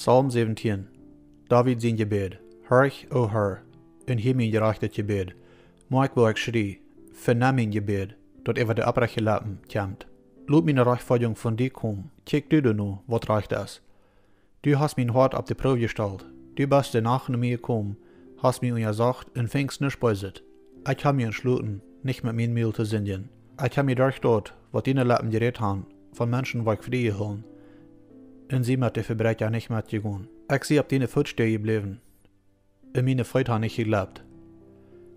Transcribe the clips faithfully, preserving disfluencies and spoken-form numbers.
Psalm säwentieen. David sien Jebäd. Horch, o Herr, un hia mien jerajchtet Jebäd. Moak, woo ekj schrie, venemm mien Jebäd, daut äwa de opprechte Leppen kjemt. Lot miene Rajchtfoadjunk von die komen. Kjikj du doano, waut rajcht es. Du hast mien Hoat opp de Proow jestalt. Du best de Nacht no mie jekomen, hast mie unjasocht un fingst nuscht Beeset. Ekj hab mie entschloten, nich met mien Mul to sindjen. Ekj hab mie derch daut, waut diene Leppen jerät han, von Menschen wajch frie jehoolen, un sie met de Vebräakja nich metjegonen. Ekj sie opp diene Footstäd jebläwen, un miene Feet han nich jeglept.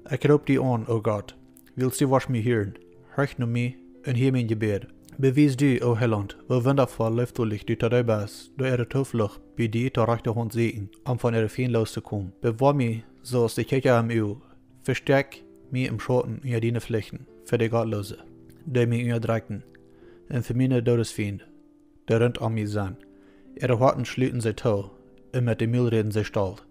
Ekj roop die aun, o Gott, wiels du woascht mie hieren. Horch no mie un hia mien Jebäd. Bewies du, o Heilaunt, woo wundafoll leeftolich du to dee best, dee äare Tooflucht bie die to rajchte Haunt sieekjen, om von äare Fiend loos to komen. Bewoa mie, soo aus de Kjikja em Uag. Vestäakj mie em Schauten unja diene Flichten, fa de Gottloose, dee mie unjadrekjen, un fa miene Doodesfiend, dee runt om mie sent. Äare Hoaten schluten see too, un met de Mul räden see stolt.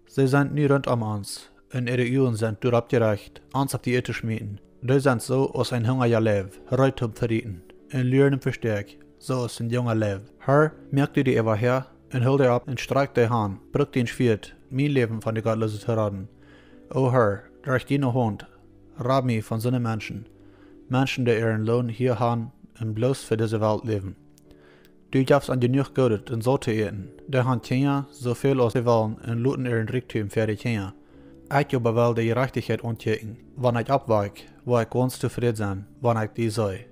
See sent nu runt om ons, un äare Uagen sent doaropp jerecht, ons opp de Ieed to schmieten. Dee sent soo aus een hungaja Leiw, reed toom Verieten, un luren om Vestäakj, soo aus een junga Leiw. Herr, moak du die äwa häa, un hool dee opp, un strakj dee Haunt, bruck dien Schwieet, mien Läwen von de Gottloose to raden. O Herr, derch diene Haunt, rad mie von soone Menschen, Menschen, dee äaren Loon hia han un bloos fa dise Welt läwen. Du jefst an jenuach Goodet un Solt to äten. Dee han Kjinja, soo väl aus see wellen, un loten äaren Rikjdom fa äare Kjinja. Ekj oba well de Jerajchtichkjeit aunkjikjen. Wan ekj oppwakj, woa ekj gaunz tofräd sennen, wan ekj die see.